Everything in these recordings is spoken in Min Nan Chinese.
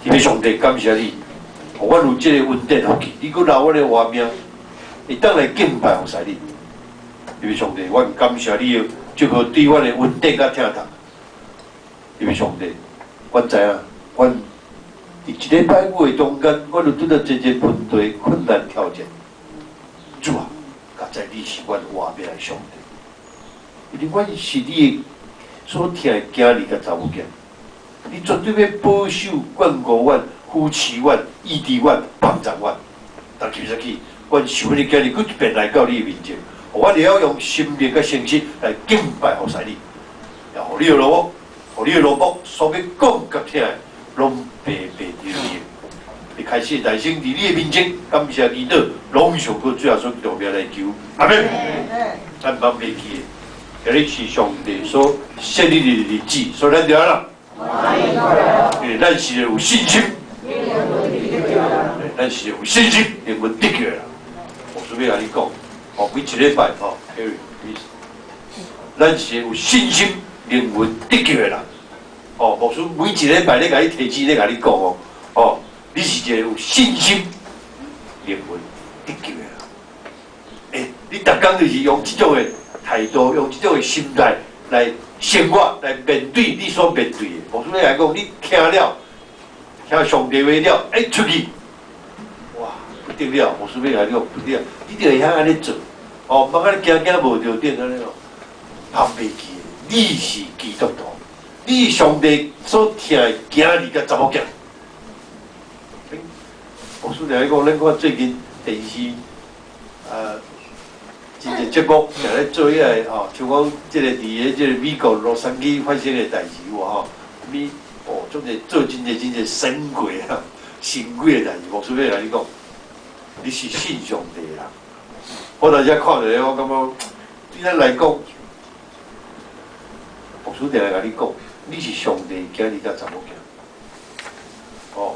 天父上帝，感謝你，予阮有這个恩典福氣，你閣留阮的活命，會當來敬拜服侍你。天父上帝，阮感謝你的祝福對阮的恩典佮疼痛。天父上帝，阮知影，阮佇一禮拜五的中間，阮有拄著濟濟問題、困難挑戰。主啊，實在你是阮活命的上帝，因為阮是你的所疼的囝兒佮查某囝，你絕對欲保守、眷顧阮、扶持阮、醫治阮、幫助阮。但其實去，阮受你今日閣一遍來到你的面前，予阮會曉用心靈佮誠實來敬拜服侍你，也予你的奴僕，予你的奴僕所欲講佮聽的，攏白白佇你的。你開始大聲佇你的面前，感謝祈禱，攏上靠主耶穌基督名來求，阿門。咱毋通袂記的，今日是上帝所設立的日子，所以咱就按怎？因為咱是有信心，咱是有信心，靈魂得救啦。我準備共你講，哦，每一禮拜吼，Harry，咱是有信心靈魂得救的人。哦，牧師每一禮拜咧共你提醒，咧共你講哦，哦，你是一個有信心靈魂得救的人。欸，你逐工就是用這種的態度，用這種的心態來生活，來面對你所面對的。牧師來講，你聽了，聽上帝話了，欸，出去，哇，不得了！牧師欲共你講不得了，你就會曉按呢做，哦，毋通按呢驚驚無著點按呢哦，通袂記，你是基督徒，你是上帝所疼的囝兒佮查某囝。牧師來講，咱看最近電視，真濟節目定咧做彼个吼，像講這个佇咧這个美國洛杉磯發生的代誌有無吼？物哦，足濟做真濟真濟神鬼啊、神鬼的代誌。牧師欲共你講，你是信上帝的人。我當時看著我感覺對咱來講，牧師定來共你講，你是上帝囝兒佮查某囝。哦，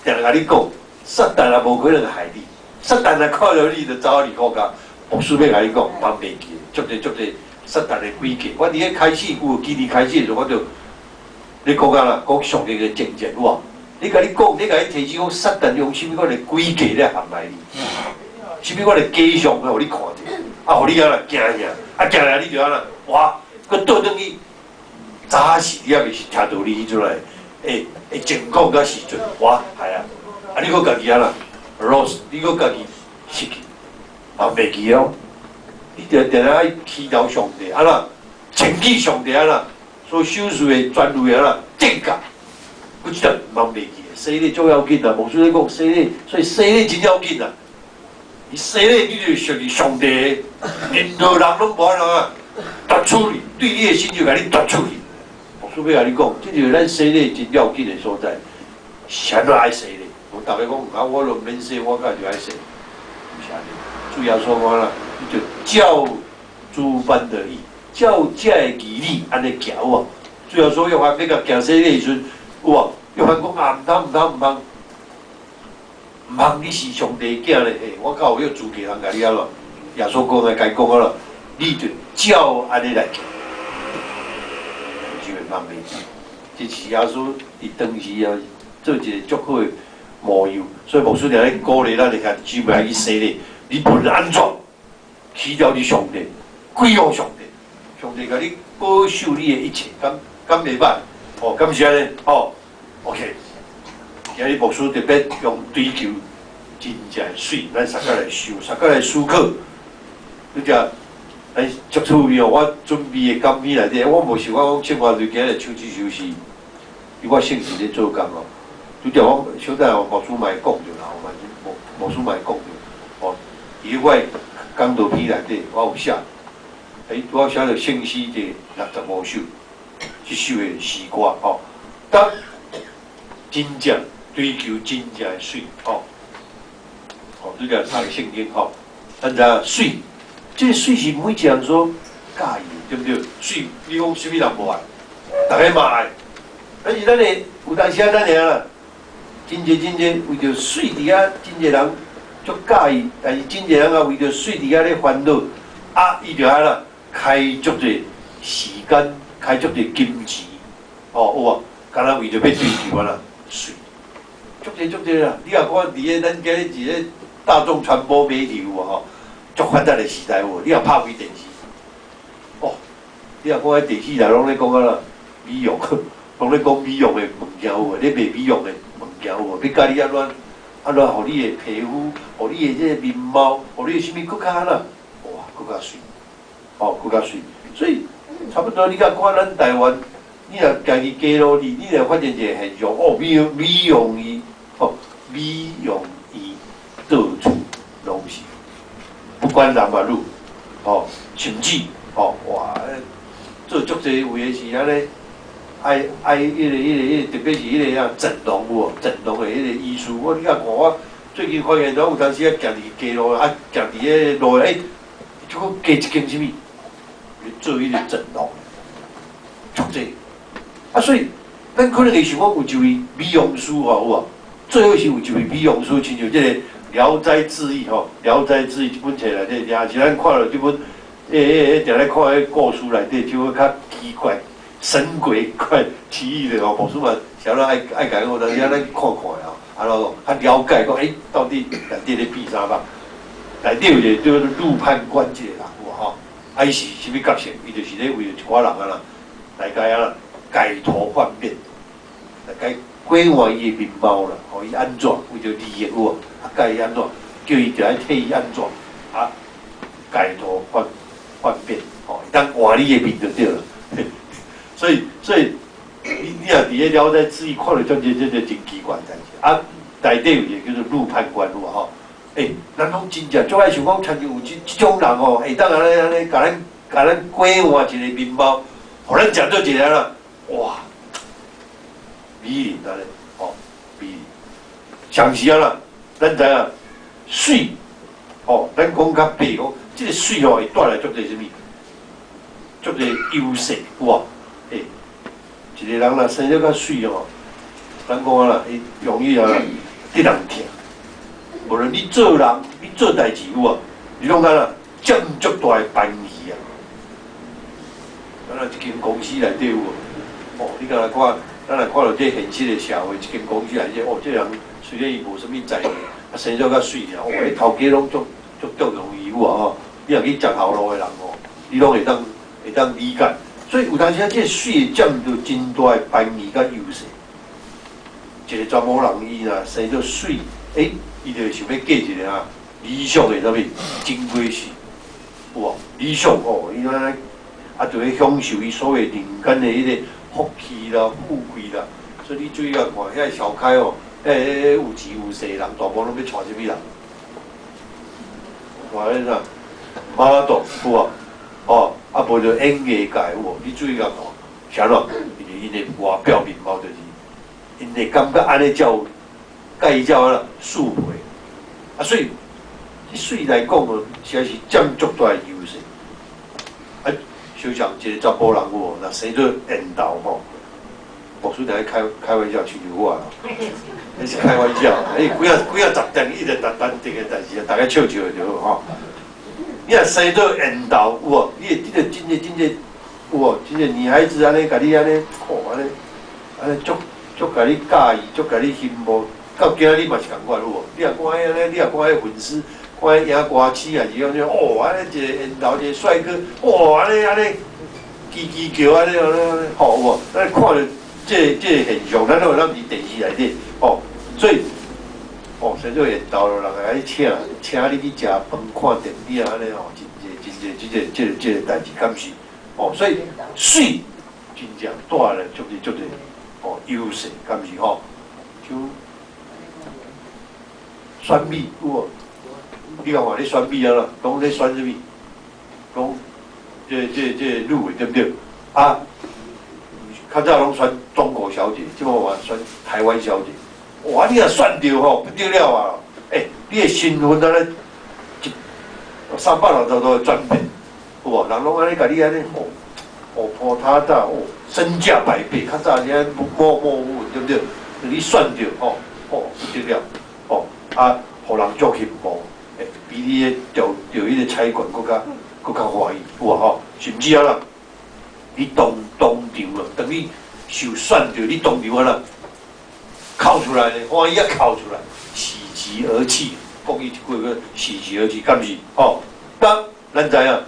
定來共你講，撒旦也無可能害你，撒旦若看著你就走啊離苦家。牧師欲共你講，毋通袂記，足濟足濟撒旦的詭計。我佇咧開始有基地開始的時陣，我就咧講啊啦，講上帝的征戰有無？你共你講，你共伊提醒講，撒旦用啥物款的詭計咧陷害你？啥物款的假象來予你看著？啊，予你按怎驚嚇？啊，驚嚇你就按怎？哇，閣倒轉去，早時你猶未是聽道理彼陣來，會會情況佮時陣，哇，係啊！啊，你閣家己按怎？lost，你閣家己失去。啊，袂記哦！你定定愛祈禱上帝，按怎？請起上帝按怎？所賞賜的權威按怎？正確，閣一點毋通袂記。洗禮足要緊啊！牧師咧講洗禮，所以洗禮真要緊啊！你洗禮，你就屬於上帝，任何人攏無法度啊奪取你，對你的心就共你奪出去。牧師欲共你講，這就是咱洗禮真要緊的所在。啥人愛洗禮？無逐家講啊，我都毋免洗，我敢就愛洗，毋是按呢。主耶穌講啦，你就照諸般的義，照這个義理按呢行有無？主耶穌約翰欲共行洗禮的時陣，有無？約翰講啊，毋通毋通毋通，毋通！你是上帝囝咧，嘿，我敢有彼資格通共你按怎？耶穌講來共伊講啊啦，你就照按呢來行，就會茫袂記。這是耶穌佇當時啊，做一個足好的模樣，所以牧師定咧鼓勵咱的兄弟姊妹愛去洗禮。你無論按怎，祈禱你上帝，歸予上帝，上帝共你保守你的一切，敢敢袂歹？哦，敢是按呢？哦，OK。今日牧師特別用追求真正的媠，咱大家來想，大家來思考。你聽，咱足趣味哦！我準備的講片內底，我無想講清華隊今日唱這首詩，因為我性質咧做工哦。拄著我小等下牧師嘛會講著啦，嘛牧牧師嘛會講著。哦，佇我的講道片內底，我有寫，欸，我寫著聖詩第65首，這首的詩歌吼。當真正追求真正的媠吼，吼，拄著讀聖經吼，咱知影媠，這個媠是每一個人所佮意的，對毋對？媠，你講啥物人無愛？逐家嘛愛。但是咱的有當時啊，咱會啦，真濟真濟為著媠佇遐，真濟人足佮意，但是真濟人也為著媠佇遐咧煩惱，啊，伊就按怎開足濟時間，開足濟金錢，哦，有無？敢若為著欲追求按怎媠。足濟足濟啦！你若看佇咧咱今日佇咧大眾傳播媒體有無吼？足發達的時代有無？你若拍開電視，哦，你若看彼電視內攏咧講啊啦，美容，攏咧講美容的物件有無？咧賣美容的物件有無？欲教你按怎按怎，予你的皮膚，予你的這个面貌，予你的啥物閣較按怎？哇，閣較媠，哦，閣較媠。所以差不多，你若看咱台灣，你若家己街路裡，你若發現一个現象，哦，美容院，哦，美容院到處攏是，不管男或女，哦，甚至，哦，哇，做足濟有的是按呢，愛愛彼个，特別是彼个啊整容有無？整容的彼個醫師，我你若看我最近發現，有當時啊行佇街路啊，行佇彼个路，欸，這閣加一間啥物？做彼個整容，足濟。啊，所以咱可能會想講有一位美容師吼，有無？最好是有一位美容師，親像這個《聊齋誌異》吼，《聊齋誌異》這本冊內底，也是咱看著這本，欸欸欸，定咧看彼故事內底，就會較奇怪、神鬼怪奇異的吼。牧師嘛，啥人愛愛共講，但是咱看看吼，啊囉較了解講，欸，到底內底咧變啥物？內底有一個叫做陸判官這個人有無吼？啊，伊是啥物角色？伊就是咧為著一寡人啊啦，來共啊改頭換面，來改改換伊的面貌啦，予伊按怎為著利益有無？啊，改伊按怎，叫伊著愛替伊按怎啊，改頭換面，吼，會當換你的面就對了。所以你若佇咧聊齋誌異看著這個真奇怪代誌。啊，內底有一個叫做陸判官有無吼？欸，咱攏真正足愛想講，親像有這種人吼，會當按呢按呢，共咱改換一個面貌，予咱食做一个啦，哇，美人按呢，吼，美人。常時啊啦，咱知影媠，吼，咱講較白講，這個媠吼會帶來足濟啥物？足濟優勢有無？欸，一個人若生得較媠吼，咱講啊啦，伊容易啊得人疼。無論你做人，你做代誌有無？你攏按怎佔足大的便宜啊！咱若一間公司內底有無？哦，你敢若看，咱若看著這現實的社會，一間公司內底，哦，這個人雖然伊無啥物才能，啊，生做較媠爾，哦，彼頭家攏足足重容伊有無吼？你若去食頭路的人吼，你攏會當理解。所以有當時啊，這個媠會佔著真大的便宜佮優勢。一個查某人伊若生做媠，欸，伊就會想欲嫁一個啊理想的啥物真過世，有無？理想哦，伊按呢啊，就咧享受伊所謂人間的彼個福氣啦、富貴啦。所以你注意啊，看遐個小開哦，遐有錢有勢人，大部分攏欲娶啥物人？看彼啥 model 有無？哦，啊無就演藝界有無？你注意共看，啥怎？因為𪜶的外表面貌就是，𪜶會感覺按呢才有，佮伊才有按怎速配。啊，所以這媠來講哦，實在是佔足大的優勢。啊，想像一個查埔人有無？若生做緣投吼，牧師佇咧開開玩笑，親像我啦，彼是開玩笑，欸，幾仔幾仔十點一直單單的個代誌啊，逐家笑笑就好吼。你若生做緣投有無？你會這個真正真正有無？真正女孩子按呢，共你按呢，哦，按呢，按呢足足共你佮意，足共你羨慕，到今仔日嘛是仝款有無？你若看彼按呢，你若看彼粉絲，看彼影歌星啊，是講這哦，按呢一個緣投一個帥哥，哦，按呢按呢，吱吱叫按呢按呢按呢，吼有無？咱看著這個現象，咱攏會當佇電視內底，吼，所以，哦，生做緣投，人會愛請請你去食飯、看電影按呢吼，真濟真濟，這個代誌，敢是？哦，所以媠真正帶來足濟足濟哦優勢，敢是吼？像選美有無？你看看咧選美啊啦，攏咧選啥物？攏這女的對毋對？啊，較早攏選中國小姐，這擺嘛選台灣小姐。哇！你若選著吼，不得了啊！欸，你的身份按呢一360度的轉變，有無？人攏按呢共你按呢，哦，哦，鋪他大，哦，身價百倍。較早是按默默無聞，對毋對？你選著吼，哦，不得了，哦，啊，予人足羨慕，欸，比你彼著著彼個彩券閣較歡喜，有無吼？甚至啊啦，你當場啊，當你受選著，你當場啊啦，哭出來咧，歡喜啊哭出來，喜極而泣。講伊一句叫喜極而泣，敢是？吼，那咱知影，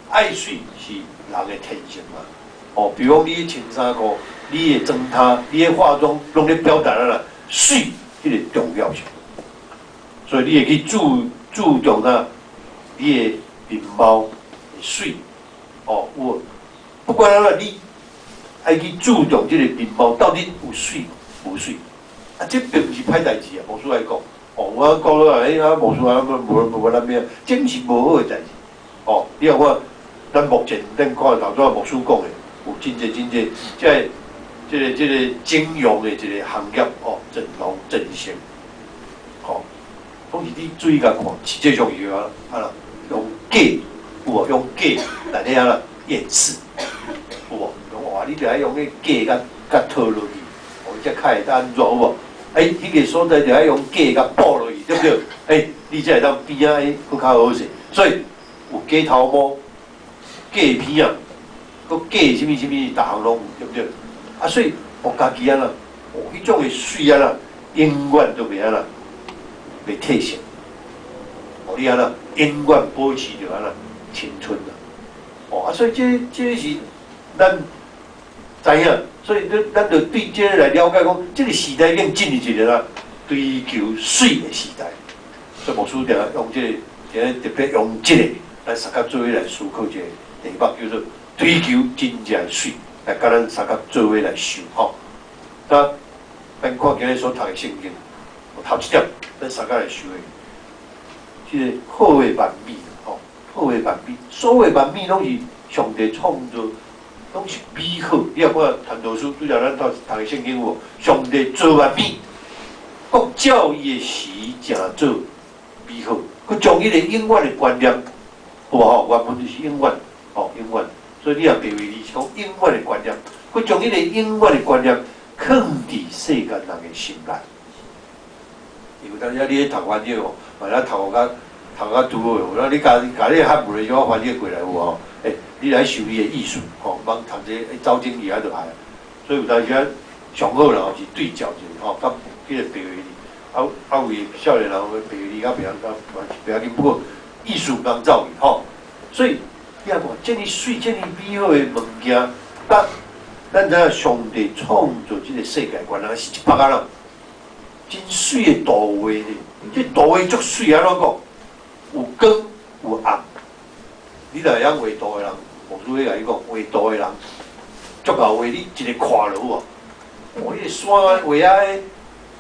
愛媠是人的天性嘛。哦，比如講你穿衫褲，你的妝頭，你的化妝，攏咧表達啊啦，媠彼個重要性。所以你會去注重啊，你的面貌的媠，哦，有，不管按怎，你愛去注重這個面貌到底有媠無媠。啊，這並毋是歹代誌啊，牧師來講，哦，我講了啊，欸，啊，牧師啊，無無咱咩，這毋是無好的代誌。哦，你看看，咱目前咱看頭拄仔牧師講的，有真濟真濟，這個整容的一個行業，哦，整容整形，吼，攏是你注意共看，實際上是啊，啊啦，用假有無？用假來咧啊啦掩飾，有無？用哇，你著愛用彼假共共套落去，哦，才較會當按怎有無？欸，彼個所在著愛用假共補落去，對毋對？欸，你才會當邊仔欸，閣較好勢。所以有假頭毛、假鼻仔，閣假啥物啥物，逐項攏有，對毋對？啊，所以予家己啊啦，哦，彼種的媠啊啦，永遠都袂按怎，袂褪色。哦，你按怎，永遠保持著按怎青春啊！哦，啊，所以這是咱知影，所以咱就對這個來了解講，這個時代已經進入一個啦追求媠的時代。所以牧師定用這個，今日特別用這個來相佮做伙來思考一個題目，叫做追求真正的媠，來共咱相佮做伙來想吼。那咱看今日所讀的聖經，頭一點，咱相佮來想的，這個好的萬物吼，好的萬物，所有萬物攏是上帝創造，攏是美好。你若看傳道書，拄才咱讀讀的聖經有無？上帝造萬物，閣照伊的時成做美好，閣將彼個永遠的觀念，有無吼？原文就是永遠，吼，永遠。所以你若白話字是講永遠的觀念，閣將彼個永遠的觀念囥佇世間人的心內。因為當時你咧讀翻譯吼，嘛咧讀較拄好，有你共共你漢文的小可翻譯過來有無吼？欸，你來想伊的意思吼，茫讀這個走進去啊就害。所以有當時啊，上好啦吼是對照者吼，佮彼個白話字，啊啊有的少年人白話字較袂曉讀，嘛是袂要緊，不過意思毋通走去吼。所以你看，這爾媠、這爾美好的物件，咱咱知影上帝創造這個世界原來是一幅啊啦，真媠的圖畫呢。這圖畫足媠，按怎講？有光有暗。你若會曉畫圖的人，牧師會共你講，畫圖的人足𠢕畫，你一个看落有無？哦，彼個山畫啊，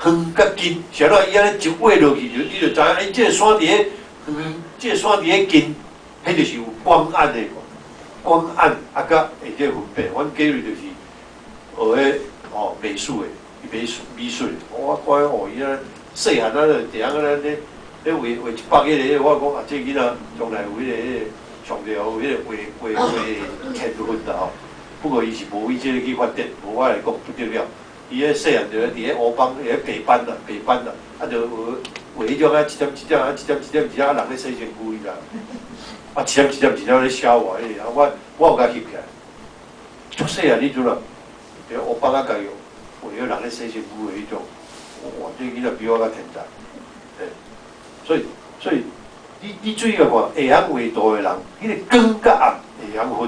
遠佮近，是按怎？伊按呢一畫落去，就你就知影，欸，這個山佇咧遠，這個山佇咧近，彼就是有光暗的，光暗啊，佮會這個分別。阮家裡就是學彼吼美術的，美術的。我看哦，伊按呢細漢啊，就佇遐按呢咧咧畫畫一幅彼個，我講啊，這囡仔將來有彼個上帝有彼個畫畫畫天分啦吼。不過伊是無為這個去發展，無我來講不得了。伊彼細漢就佇咧烏幫，佇咧白班啦，白班啦，啊就畫畫彼種啊，一點一點啊，一點一點一點啊，人咧洗身軀，你知無？啊，一點一點一點咧寫畫彼個，啊，我有共翕起來。足細漢彼陣啊，佇咧烏幫啊，家己畫彼人咧洗身軀的彼種，哇！這囡仔比我較天才，欸，所以你注意來看，會曉畫圖的人，彼個光佮暗會曉分，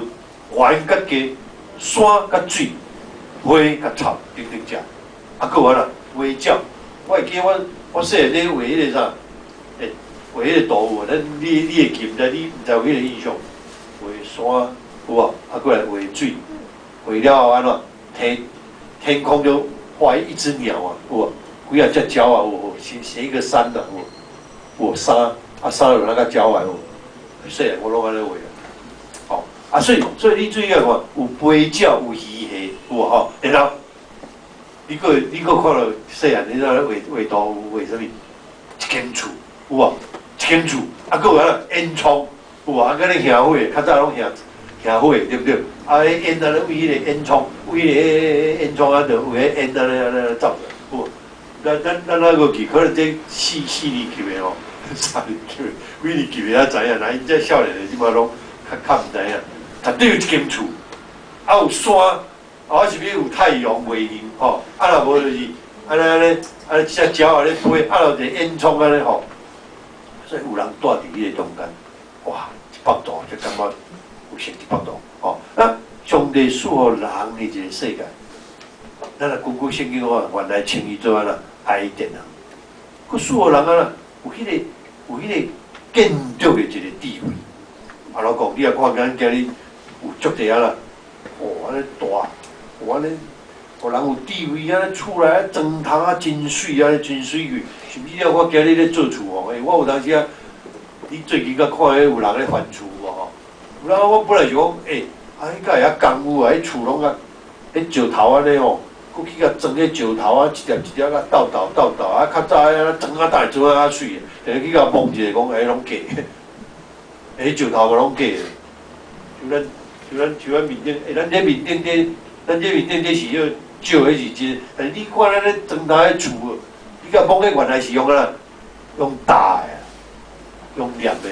懸佮低，山佮水，花佮草，等等這。啊，閣有按怎畫鳥，我會記我細漢咧畫彼個啥，欸，畫彼個圖有無？咱你會記毋知？你毋知有彼個印象？畫山有無？啊，閣來畫水，畫了後按怎？天空就畫一隻鳥啊，有無？幾仔隻鳥啊，有無？寫寫一個山啊，有無？有山啊，山有那個鳥啊，有無？細漢我攏按呢畫啊。吼啊，所以你注意來看，有飛鳥，有魚蝦，有無吼？然後你閣看著細漢，你怎咧畫畫圖？有畫啥物？一間厝有無？一間厝啊，閣有按怎煙囪有無？啊，閣咧燃火，較早攏燃燃火，對毋對？啊，彼煙啊，咧為彼個煙囪，為彼個煙囪啊，就有彼煙啊咧按呢走出來，有無？咱咱閣記，可能這四年級的吼，三年級的，幾年級的才知影，若𪜶這少年的這擺攏較較毋知影。絕對有一間厝，啊有山，啊是欲有太陽袂用吼，啊若無就是按呢按呢，按呢一隻鳥仔咧飛，啊，有一個煙囪按呢吼，所以有人蹛佇彼個中間，哇，100度，就感覺有成100度，吼。那上帝賜予人的一個世界，咱若根據聖經講，原來稱伊做按怎伊甸啊，閣賜予人按怎有彼個建築的一個智慧。啊，老講，你若看咱今日有足濟啊啦，哦，按呢大，哦，按呢，予人有智慧按呢厝內裝窗啊真媠按呢真媠去，甚至了我今日咧做厝吼，欸，我有當時啊，你最近閣看彼有人咧翻厝無吼？有人我本來是講，欸，啊，彼敢會曉功夫啊？彼厝攏共彼石頭按呢吼，閣去共裝彼石頭啊，一粒一粒共鬥鬥鬥鬥啊，較早彼裝啊，當會做啊較媠，但是去共摸一下講，欸，攏假，欸，石頭嘛攏假的。像咱面頂，欸，咱這面頂這是彼石的是真，但是你看咱咧裝頭彼厝，你共摸彼原來是用按怎？用打的，用黏的。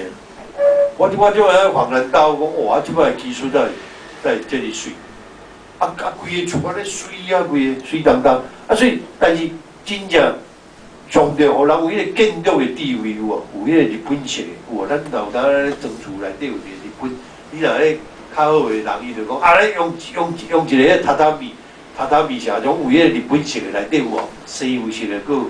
我這擺恍然大悟，講哇，這擺技術在在這爾媠，啊啊，規个厝按呢媠啊，規个媠當當，啊所以，但是真正上帝予人有彼個建築的智慧有無？有彼個日本式的有無？咱有當咧裝厝內底有一個日本，你若咧較好的人，伊就講啊，咧用一個彼榻榻米，榻榻米啥種有彼個日本式的內底有無？西洋式的，閣有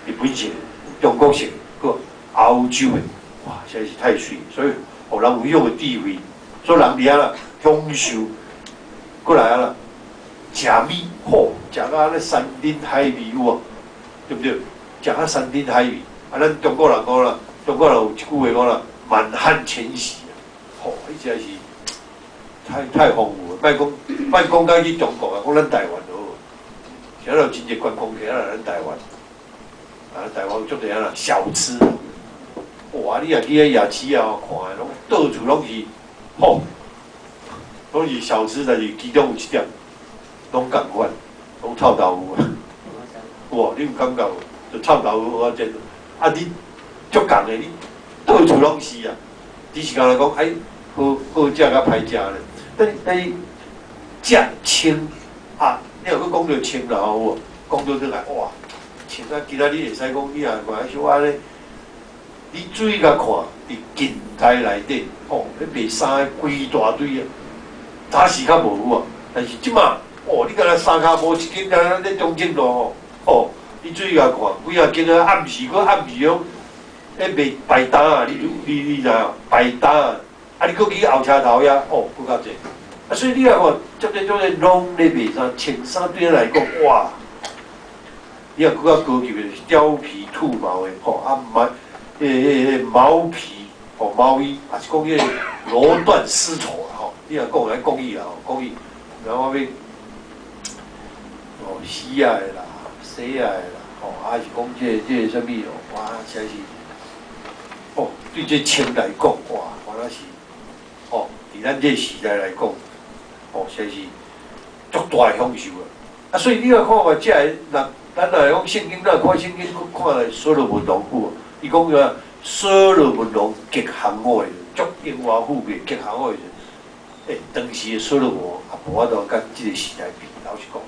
日本式的、中國式的，閣歐洲的，哇，實在是太媠，所以予人有彼種的智慧，所以人佇遐啦享受，過來啊啦，食物好，食甲按呢山珍海味有無？對不對？食甲山珍海味，啊，咱中國人講啦，中國人有一句話講啦，滿漢全席啊，吼，彼實在是太豐富了。莫講莫講到去中國啊，講咱台灣就好。現在有真濟觀光客來咱台灣，啊，台灣有足濟按怎小吃，哇！你若去彼夜市啊，看的攏到處攏是，吼，攏是小吃，但是其中有一點攏仝款，攏臭豆腐啊。有無？你有感覺無？就臭豆腐啊，這啊你足仝的，你到處攏是啊。只是干焦講，哎，好好食佮歹食咧。但是食穿啊，你若閣講著穿啦吼，有無？講著轉來哇，穿啊！今仔日會使講，你若看小可咧，你注意共看，佇近代內底，吼，咧賣衫的規大堆啊。早時較無有啊，但是這馬，哦，你敢若三跤步一間，敢若咧中正路吼，哦，你注意共看，幾仔間啊，暗時閣暗時攏咧賣排擔啊，你知影？排擔啊，啊，你閣去後車頭遐，哦，閣較濟。啊，所以你若看，足濟足濟攏咧賣衫，穿衫對咱來講，哇！你若閣較高級的，是貂皮兔毛的，吼，啊，毛，彼毛皮，吼，毛衣，抑是講彼個羅緞絲綢啦，吼，你若講來國語啦，吼，國語，然後我欲，哦，絲仔的啦，紗仔的啦，吼，啊是講這個啥物哦，哇，實在是，哦，對這穿來講，哇，原來是，吼，佇咱這個時代來講，哦，實在是足大的享受啊！啊，所以你若看看這個人，咱若講聖經，咱看聖經，閣看所羅門王有無？伊講啥？所羅門王極幸福的，足榮華富貴，極幸福的時陣，欸，當時的所羅門王也無法度佮這個時代比，老實講，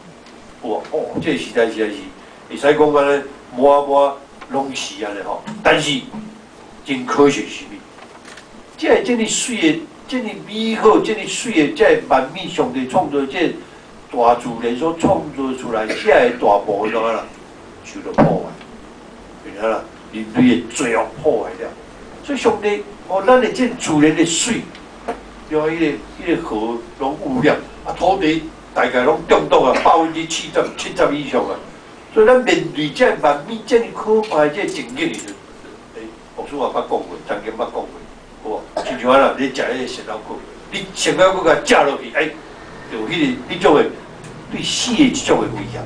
有無？哦，這個時代實在是會使講按呢，滿滿攏是按呢吼。但是真可惜是啥物？這个這麼媠的、這麼美好、這麼媠的、這个萬物上帝創造這個大自然所創造出來，這个大部分怎啊啦，受著破壞，是按怎啦？人類的罪惡破壞了，所以上帝予咱的這個自然的水，對啊，彼個河攏污染，啊，土地大概攏中毒啊，70%以上啊。所以咱面對這萬物這麼可怕的這個情景的時陣，欸，牧師也捌講過，曾經捌講過，有無？親像按怎，你食彼個雪老骨，你雪老骨共食落去，欸，就有彼種的對死的這種的危險。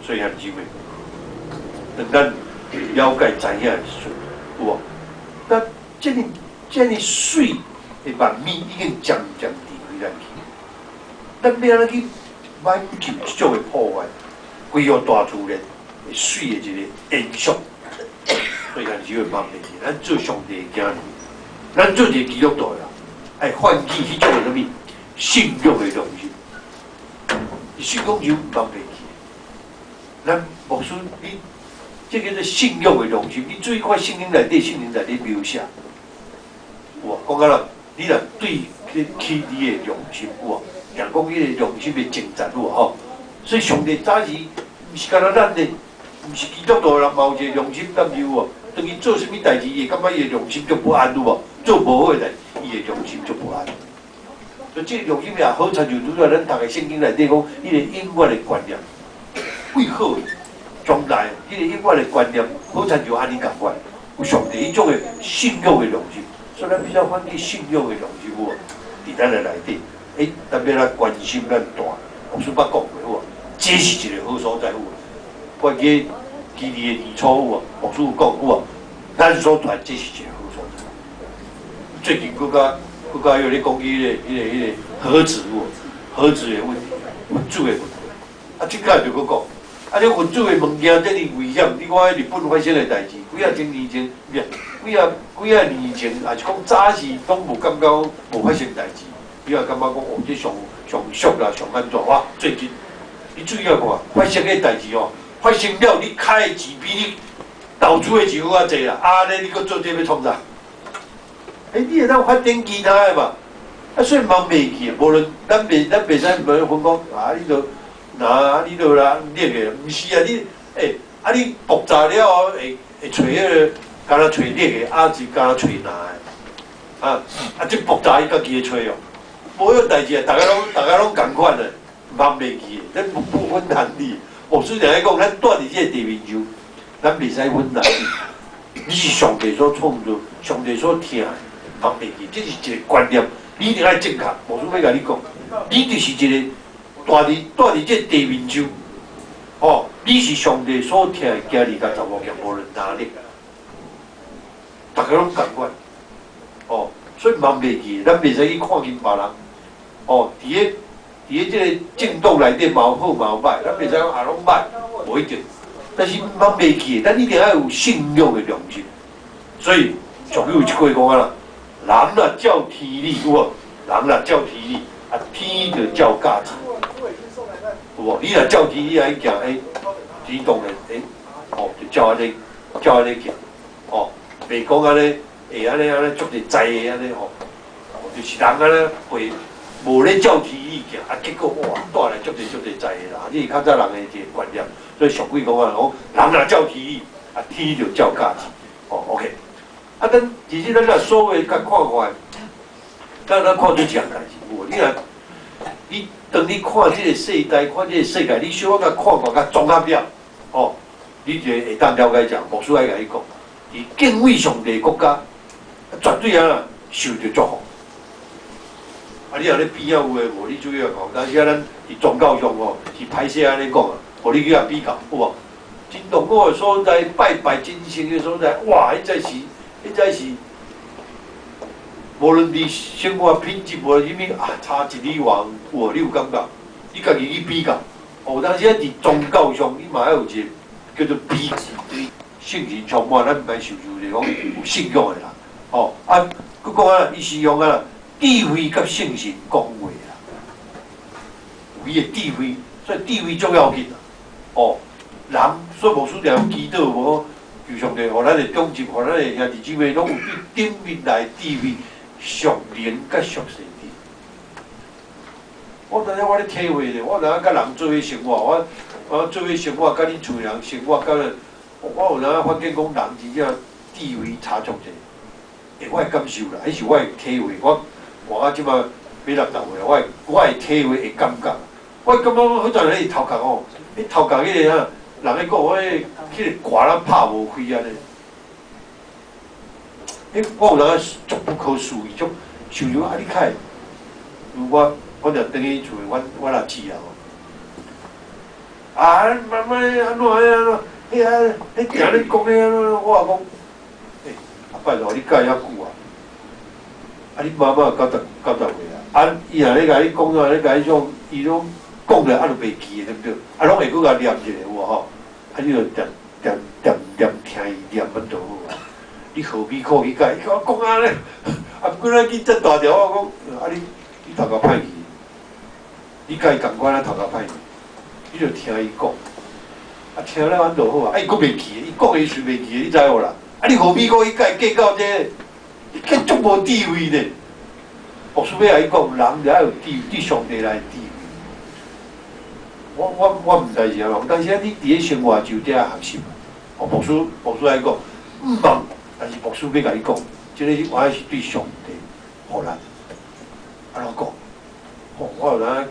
所以兄弟姊妹，當咱了解知影的時陣，有無？咱這麼這麼媠的萬物已經漸漸離開咱去，咱欲按怎去挽救這種的破壞，規個大自然的媠的一個延續？所以咱只會茫的是，咱做上帝的囝兒，咱做一個基督徒啦，愛喚起彼種的啥物信仰的良心，信仰就茫袂去。咱牧師，你這叫做信仰的良心。你注意看聖經內底，聖經內底描寫，有無？講到啦，你若對起你的良心，有無？定講彼个良心的掙扎，有無吼？所以上帝早時毋是干焦咱的，毋是基督徒的人嘛有一個良心擔憂無？當伊做啥物代誌，伊會感覺伊的良心足不安，有無？做無好的代誌，伊的良心足不安。所以這個良心也好，親像拄才咱讀的聖經內底講，彼個永遠的觀念，為好將來，彼個永遠的觀念，好親像按呢仝款，有上帝彼種的信仰的良心，所以咱必須反對信仰的良心有無？佇咱的內底，特別來關心咱大，牧師捌講過有無？這是一個好所在有無？我記今年的年初有無？牧師有講有無？咱所住這是一個好所在。最近閣較閣較有咧講起彼個核子有無？核子的問題，核子的問題。啊，這擺就閣講，啊，這核子的物件遮爾危險，你看彼日本發生的代誌，幾仔千年前，毋是幾仔幾仔年前，也是講早時攏無感覺無發生代誌，你也感覺講哦，這上上俗啦，上按怎哇？最近你注意下看，發生彼代誌哦，發生了你開的錢比你投資的錢閣較濟啦，啊，按呢你閣做這欲創啥？你會當發展其他的嘛？啊，所以嘛袂記，無論咱袂使無分講啊，你著拿你著啦，叻的，毋是啊，你啊你爆炸了後會揣彼个，敢若揣叻的，啊是敢若揣藍的，啊這爆炸伊家己會揣哦，無彼代誌啊，逐家攏仝款的，毋通袂記的，咱不分男女。牧師定愛講，咱住佇這個地面上，咱袂使分男女。你是上帝所創造，上帝所疼的，毋通袂記，這是一個觀念，你一定愛正確。牧師欲共你講，你就是一個住佇這個地面上，哦，你是上帝所疼的囝兒佮查某囝，無論哪裡，逐家攏仝款，哦，所以毋通袂記，咱袂使去看輕別人，哦，佇咧這個政黨內底嘛有好嘛有歹，咱袂使講啊攏歹，無一定。但是毋通袂記，咱一定愛有信仰的良心。所以俗語有一句話講啊啦，人若照天理有無？人若照天理，啊天就照教之，有無？你若照天理來行，天當然，哦，就照按呢，照按呢行，哦，袂講按呢，會按呢按呢足濟知的按呢吼，就是人按呢會無咧照天理行，啊結果哇帶來足濟足濟災的啦！這是較早人的一個觀念，所以俗語講啊，講人若照天理，啊天就照教之，哦，OK。啊，咱其實咱若所謂共看看，咱看出一項代誌，有無？你若你當你看這個世代，看這個世界，你小可共看看較綜合了，哦，你就會當了解者，牧師愛共你講，佇敬畏上帝國家，絕對啊受著祝福。啊，你若咧邊仔有的無？你注意來看，但是啊，咱佇宗教上吼是歹勢按呢講啊，予你去遐比較，有無？真痛苦的所在，拜拜真神的所在，哇！彼才是，無論佇生活品質，無論啥物啊，差一里外有無？你有感覺？你家己去比較。哦，當時啊，佇宗教上，你嘛愛有一個叫做比對，聖靈充滿，咱毋愛受受者講有信仰的人，吼啊，閣講啊，伊是用啊智慧佮聖神講話啦，有伊的智慧，所以智慧重要緊啊。哦，人所以牧師定祈禱無？求上帝，予咱的長執，予咱的兄弟姊妹，攏有對頂面來智慧屬靈佮屬世的。我知影我咧體會咧，我有當佮人做伙生活，我做伙生活，佮恁厝人生活，佮我有當發現講人真正智慧差足濟。我會感受啦，彼是我的體會。我活到這擺欲60歲，我會體會會感覺。我感覺好像彼頭殼吼，彼頭殼彼個啥，人咧講我彼個蓋仔拍無開按呢。我有當足不可思議，足想想啊，你較會，我我就轉去厝，阮阿姊啊吼，啊，媽媽按怎按怎，彼啊，彼定咧講彼按怎，我也講，啊拜託你教遐久啊，啊你媽媽90歲啊，啊伊若咧共你講啊，咧共你創，伊攏講了啊就袂記的對毋對？啊攏會閣共念一下有無吼？啊你就恬恬恬恬聽伊念啊就好啊。你何必苦去共伊講講按呢？啊，毋過咱去遮大條，我講，啊你頭殼歹去，你共伊仝款啊頭殼歹去，你就聽伊講。啊，聽了按就好啊，啊，伊閣袂記，伊講的伊隨袂記，你知無啦？啊，你何必閣去共伊計較這個？你計足無智慧呢？牧師欲共你講，人就愛有智慧，對上帝來智慧。我毋知是按怎，但是啊，你佇咧生活就得愛學習。哦，牧師愛講，毋茫，但是牧師欲共你講，這个我是對上帝予咱。按怎講？哦，我有當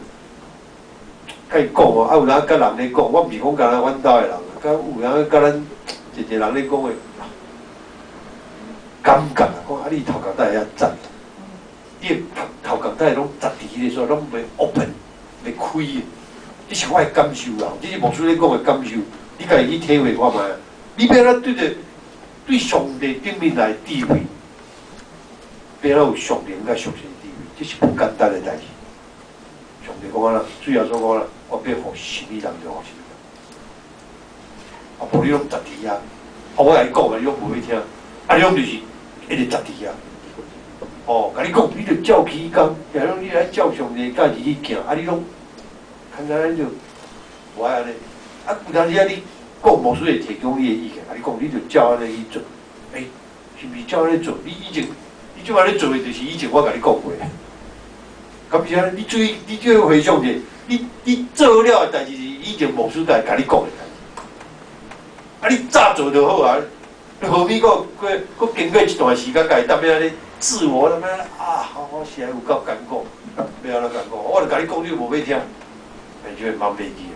共伊講哦，啊有當佮人咧講，我毋是講干焦阮兜的人，佮有當佮咱一個人咧講的，感覺啊，講啊，你頭殼頂會曉扎，你的頭殼頂攏扎佇彼个所在，攏袂 open，袂開的。這是我的感受啦，這是牧師咧講的感受，你家己去體會看覓啊？你欲按怎對著對上帝頂面來智慧，欲按怎有屬靈佮屬神智慧，這是無簡單的代誌。上帝講啊啦，主耶穌講啦，我欲予啥物人就予啥物人。啊，無你攏扎佇遐，啊，我共你講啊，你攏無欲聽，啊，你攏就是一直扎佇遐。哦，共你講，你著照起工，定攏你來照上帝教示去行，啊，你攏看咱就無愛按呢。啊，有當時啊，你講牧師會提供你的意見，啊，你講你著照按呢去做，欸，是毋是照按呢做？你以前你這擺咧做的，就是以前我共你講過的。敢是按呢？你注意，你注意回想者，你做了的代誌是以前牧師共你講的代誌。啊，你早做就好啊，你何必閣閣閣經過一段時間，家己踮遐咧自我踮遐啊？我實在有夠艱苦，欲按怎艱苦？我著共你講，你無欲聽，就會茫袂記。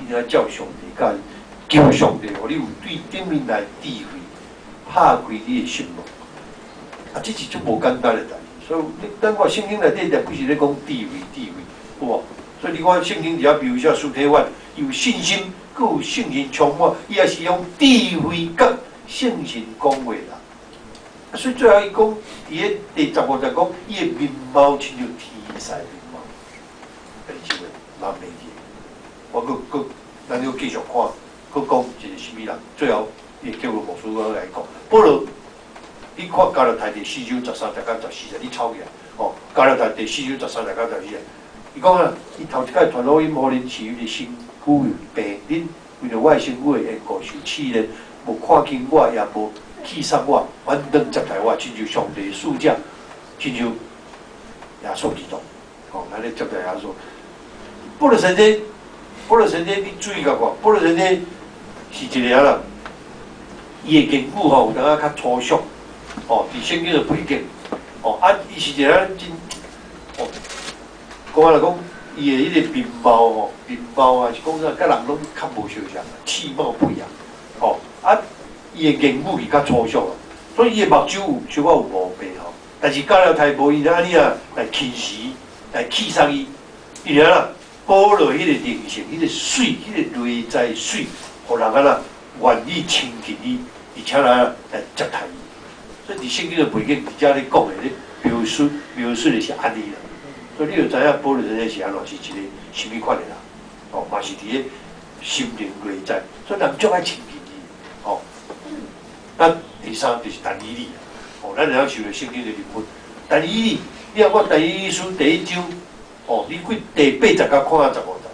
你愛照上帝教，求上帝，予你有對頂面來智慧，拍開你的心門。啊，這是足無簡單的代誌。所以，你咱看聖經內底，定不是咧講智慧，智慧，有無？所以你看聖經佇遐描寫司提反有信心，閣有聖靈充滿，伊也是用智慧佮聖神講話啦。啊，所以最後伊講，佇咧第15節講，伊的面貌親像天使面貌，弟兄姊妹，茫袂記。我閣閣，咱閣繼續看，閣講一個啥物人？最後伊叫牧師閣來講，保羅，你看加拉太第四章13節到14節，你抄起來，哦，加拉太第四章十三節到十四節，伊講啊，伊頭一擺傳福音予恁是因為身軀有病，恁為著我的身軀的緣故受試煉，無看輕我，也無棄喪我，反轉接待我，親像上帝使者，親像耶穌基督，哦，咱咧接待耶穌。保羅先生，保羅先生，你注意共看，保羅先生是一個按怎？伊的言語吼有當仔較粗俗，哦，佇聖經的背景，哦，啊，伊是一個真，哦，講按怎講，伊的彼个面貌吼，面貌啊是講啥，佮人攏較無相像，氣貌不揚，哦，啊，伊的言語是較粗俗啊，所以伊的目睭有小可有毛病吼，但是加拉太無因按呢啊來輕視、來棄喪伊，伊按怎保羅彼个靈性、彼个媠、彼个內在媠，予人按怎願意親近伊，而且來來接待伊。所以佇聖經的背景，佇遮咧講的咧描述描述的是按呢啦。所以你就知影保羅這是按怎是一個啥物款的人，哦，嘛是佇咧心靈內在，所以人足愛親近伊，哦。那第三就是但以理，哦，咱會曉受著聖經的人物，但以理，你若看但以理書第一章，哦，你幾第八節甲看到15節，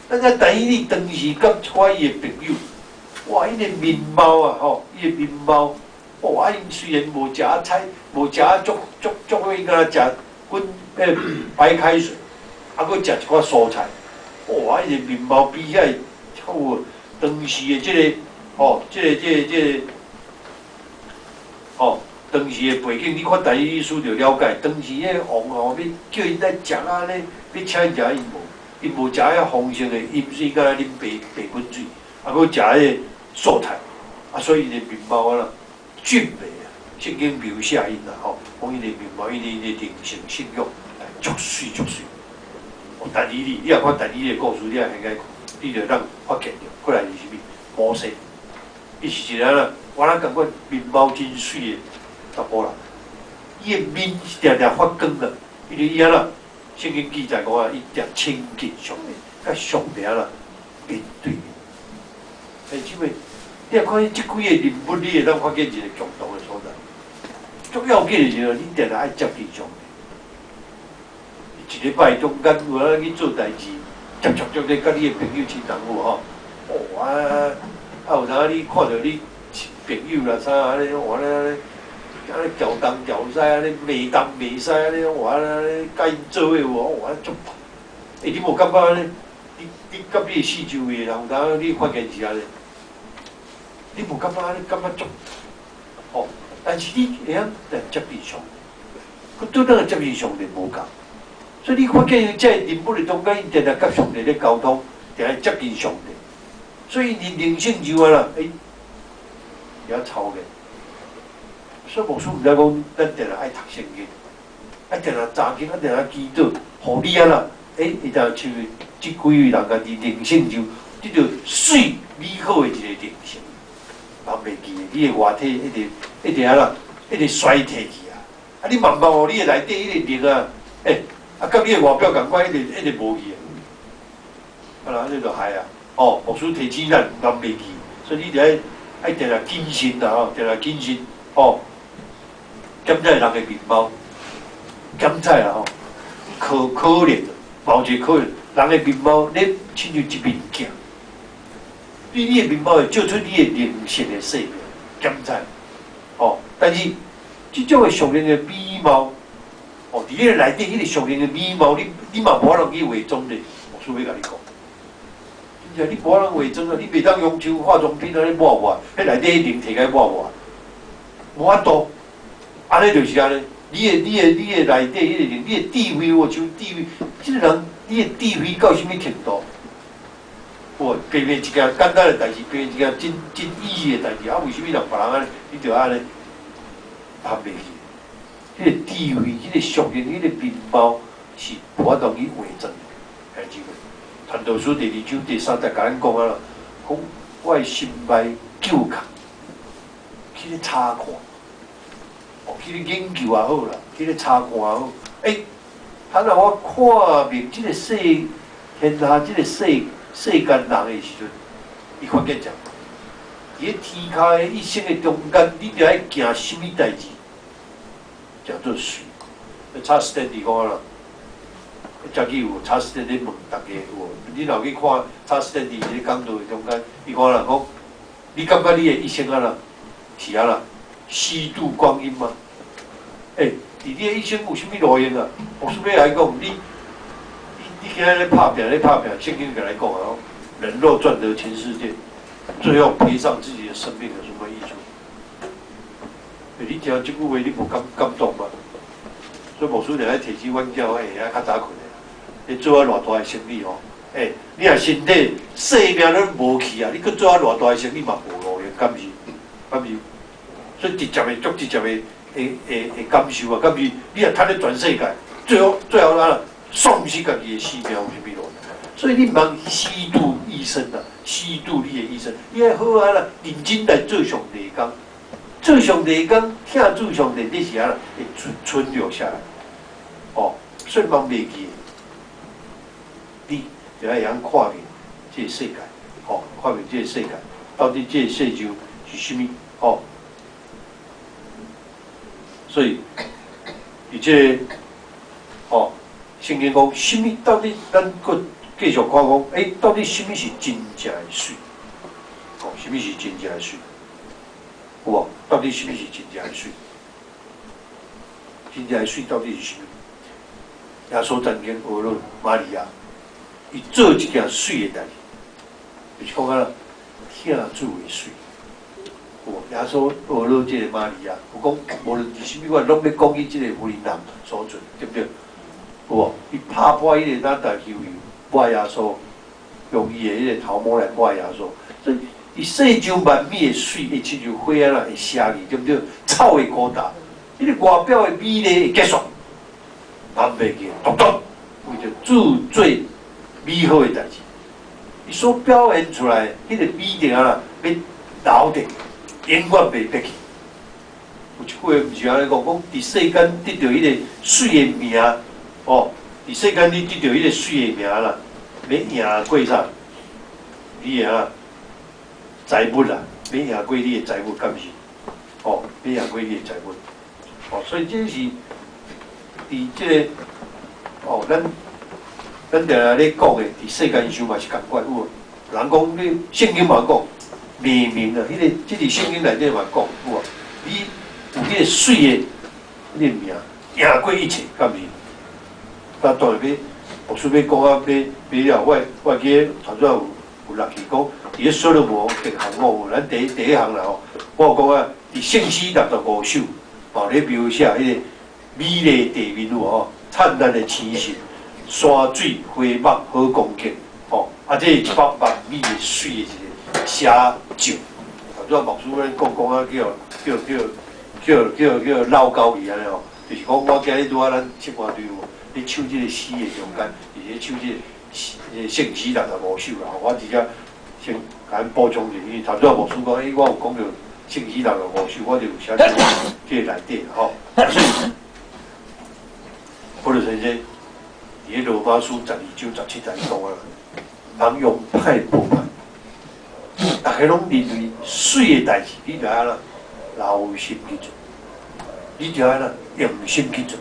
咱遮但以理當時佮一寡伊的朋友，哇，伊的面貌啊，吼，伊的面貌，哦，啊，𪜶雖然無食啊菜，無食啊足足足好，𪜶敢若食滾彼個白開水，啊，閣食一寡蔬菜，哇，伊的面貌比起來，好當時的這個，吼，這個、這個、這個，吼，當時的背景，你看但以理書就了解。當時彼個王吼，欲叫𪜶來食啊咧，欲請𪜶食，𪜶無，𪜶無食遐豐盛的飲水，敢若啉白白滾水，啊，閣食彼個素菜，啊，所以伊的面貌啊，俊美啊，聖經描寫𪜶啦，吼，講𪜶的面貌，𪜶的靈性信仰，足媠足媠。哦，但以理，你若看但以理的故事，你也應該，你就當發現著，過來是啥物？摩西，伊是一個啦，我哪感覺面貌真媠的查埔人，伊的面是定定發光啦，因為伊按怎？聖經記載講啊，伊定親近上帝，佮上帝按怎面對面。欸，姊妹，你若看這幾個人物，你會當發現一個共同的所在。足要緊的是，你定定愛接近上帝。一禮拜中間有影去做代誌，接觸接咧，佮你的朋友親朋好吼，哦，啊啊有當你看著你朋友啦啥按呢，哇按呢按呢撬東撬西，按呢罵東罵西，按呢哇按呢佮𪜶做伙有無？哇足，欸，你無感覺按呢？你佮你的四周圍的人有當你發現是按呢？你無感覺按呢？感覺足，吼，但是你會曉來接近上帝，閣對咱接近上帝無仝，所以你發現這人物的中間，𪜶定定佮上帝咧溝通，定定接近上帝，所以𪜶靈性就按呢，欸，會曉超越。所以牧師毋知講，咱定定愛讀聖經，愛定定查經，愛定定祈禱，予你按呢，欸，會當像這幾位人家己靈性就得著媠美好的一個靈性，人袂記得，你的外體一直一直按呢，一直衰退去啊！啊，你慢慢哦，你的內底彼個靈啊，欸，啊，佮你的外表仝款，一直一直無去啊！啊啦，按呢就害啊！哦，牧師提醒咱，毋通袂記，所以你著愛愛定定謹慎啦吼，定定謹慎吼。檢查人的面貌，檢查啦吼，可可憐，嘛有一個可能，人的面貌，你親像一面鏡，你的面貌會照出你的靈性的生命，檢查，哦，但是這種的屬靈的美貌，哦，佇你的內底，彼個屬靈的美貌，你嘛無法度去偽裝咧。牧師欲共你講，真正你無法度偽裝啊！你袂當用像化妝品按呢抹抹，彼內底靈提來抹抹，無法度。按呢就是按呢，你的內底彼個靈，你的智慧哦，像智慧，這個人你的智慧到啥物程度？哇，平平一件簡單的代誌，平平一件真真意義的代誌，啊，為啥物人別人按呢，你就按呢談袂去？彼個智慧，彼個屬靈，彼個面貌是無法度去偽裝的。兄弟姊妹，傳道書第二章第三節共咱講啊啦，講我的心內嗅覺，去咧查看，哦，去咧研究也好啦，去咧查看也好，欸，倘若我看明這個世天下這個世間人的時陣，伊發現啥？佇咧天跤的一生的中間，你著愛行啥物代誌，叫做媠。查斯坦利講啊啦，早起有查斯坦利問大家有無？你若去看查斯坦利佇咧講道的中間，伊講啦講，你感覺你的一生按呢？是按呢？虛度光陰嗎？欸，佇你的一生有啥物路用啊？牧師欲來講，你今仔咧拍拚咧拍拚，聖經共咱講啊，人若賺得全世界，最後賠上自己的生命有什麼益處？欸，你聽這句話，你無感動嗎？所以牧師定愛提醒阮囝，會曉較早睏的。你做啊偌大的生意吼，欸，你若身體性命攏無去啊，你閣做啊偌大的生意嘛無路用，敢是？敢是？所以直接的足直接的會感受啊，敢是？你若趁咧全世界，最後啊，喪失家己的性命有啥物路用？所以你毋通虛度一生啊，虛度你的一生，你愛好啊啦，認真來做上帝的工，做上帝的工，疼主上帝，你是按呢會存留下來，哦，所以毋袂記，你就愛會曉看見這個世界，吼，看見這個世界，到底這個世上是啥物，吼。所以，佇這個，吼，聖經講，啥物到底咱閣繼續看講，欸，到底啥物是真正的媠？吼，啥物是真正的媠？有無？到底啥物是真正的媠？真正的媠到底是啥物？耶穌曾經學了瑪利亞，伊做一件媠的代誌，就是講按呢，疼主的媠。有無？耶穌學了這个瑪利亞，有講無論是啥物款，攏欲講去這个婦人所做，對不對？有無？伊拍破彼个哪大香油，抹耶穌，用伊的彼个頭毛來抹耶穌，所以伊世上萬美的媠，會親像花按呢會謝去，對不對？草會枯焦，彼个外表的美麗會結束，人袂記，獨獨為著主做美好的代誌，伊所表現出來彼個美定按呢，欲留著，永遠袂滅去。有一句話毋是按呢講，講佇世間得著彼個媠的名，哦，佇世間你得著彼個媠的名啦，欲贏過啥？你的啊財物啦，欲贏過你的財物，敢是？哦，欲贏過你的財物。哦，所以這是佇這個哦，咱定定咧講的，佇世間上嘛是仝款有無？人講你聖經嘛講，明明啊，彼個這佇聖經內底嘛講，有無？你有彼個媠的彼個名，贏過一切，敢毋是？啊，當然欲牧師欲講啊，欲欲了，我會記得頭拄仔有落去講，佇咧所羅門別項哦，咱第一項啦吼，我有講啊，佇聖詩65首，哦，咧描寫彼個美麗地面有無吼？燦爛的星辰，山水花木好光景，吼，啊，這是一幅完美的媠的一個寫照。頭拄仔牧師咧講講啊，叫叫叫叫叫叫鬧交去按呢吼，就是講我今日拄仔咱唱歌隊伍咧唱這個詩的中間，就是咧唱這個聖詩六十五首啦。我直接先共恁補充一下，因為頭拄仔牧師講，欸，我有講著聖詩六十五首，我就有寫這個內底吼。所以，保祿先生佇咧羅馬書12章17節講啊，人用歹報歹，逐家攏認為媠的代誌，你著愛按怎留心去做，你著愛按怎用心去做。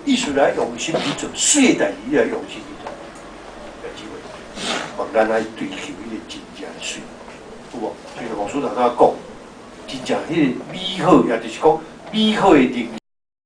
意思來用心去做，媠的代誌，你愛用心去做。姊妹，望咱愛追求彼個真正的媠，有無？所以牧師頭拄仔講，真正彼個美好，也就是講美好的人。